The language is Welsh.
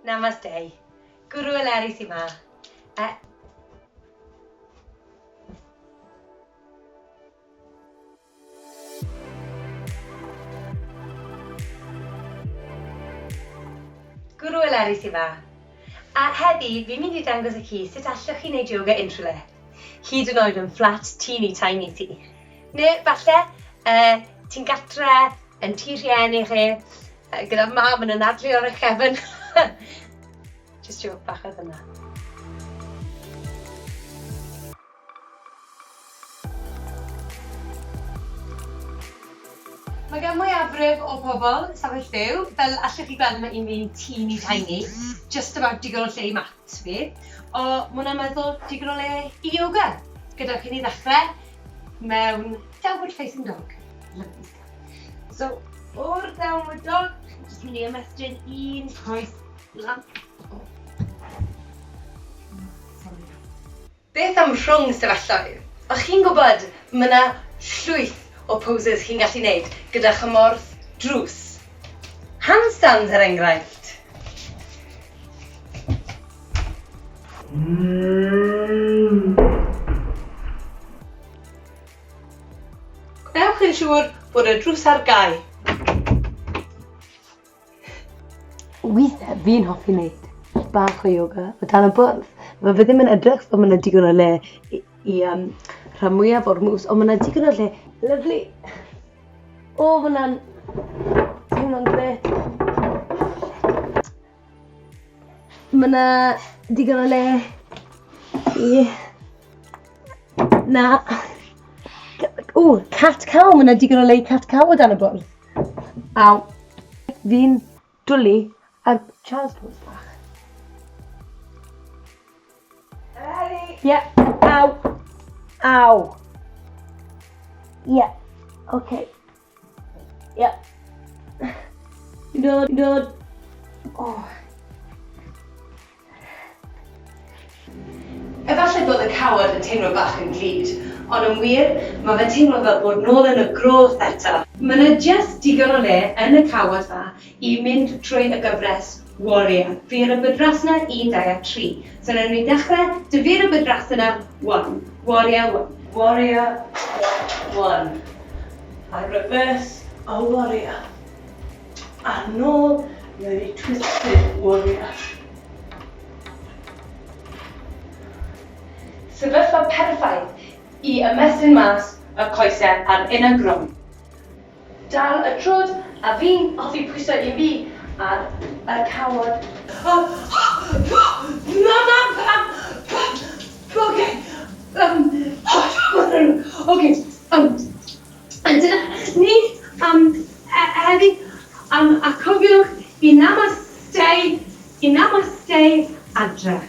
Namaste. Guru Eleri sy 'ma. Uh, Guru Eleri sy 'ma. A heddi, fi'n mynd i dangos i chi sut allwch chi wneud yoga unrhyw le. Hyd yn oed yn fflat teeny tiny ti. Neu falle, uh, ti'n gatre, yn tŷ rhieni chi, gyda mam yn anadlu ar eich cefn. Just joke bach oedd hwnna. Mae gan mwyafrif o pobl stafell fyw, fel allwch chi gweld mae un fi'n teeny tiny, just about digon o lle i mat fi, o ma' hwnna'n meddwl digon o le i yoga. Gadewch i ni ddechrau mewn downward facing dog. Lovely stuff. So, o'r downward dog, chi'n jyst mynd i ymestyn un coes lan. Oh. Sorry. Beth am rhwng stafelloedd? O'ch chi'n gwybod mae 'na llwyth o poses chi'n gallu neud gyda chymorth drws? Handstands er enghraifft. Gwnewch yn siŵr bod y drws ar gau. Weithiau fi'n hoffi wneud bach o yoga o dan y bwrdd. Mae fe ddim yn edrych fel mae 'na digon o le i, i um, rhan mwyaf o'r moves, ond mae 'na digon o lle. Lyfli. O, mae hwnna'n teimlo'n grêt. Mae 'na digon o le i... Na. O, cat cow, mae 'na digon o le i cat cow o dan y bwrdd. Aw. Fi'n dwlu ar Child's Pose bach. Ready? Yeah. Aw. Aw. Yeah. Okay. Yeah. Fi'n dod, fi'n dod. Oh. Efallai bod y cawod yn teimlo bach yn glud, ond yn wir, mae fe'n teimlo fel bod nôl yn y groth eto. Mae 'na jyst digon o le yn y cawod 'ma i mynd trwy y gyfres Warrior. Virabhadrasana 1, 2 a 3. So wnawn ni dechrau 'da Virabhadrasana 1. Warrior 1. Warrior 1. A reverse a warrior. A nôl mewn i twisted warrior. Sefyllfa perffaith i ymestyn mas y coesau a'r inner groin. Dal y troed a fi'n hoffi pwyso i fi ar y cawod. Oce oce a dyna ni am heddi a cofiwch i namaste i namaste adre.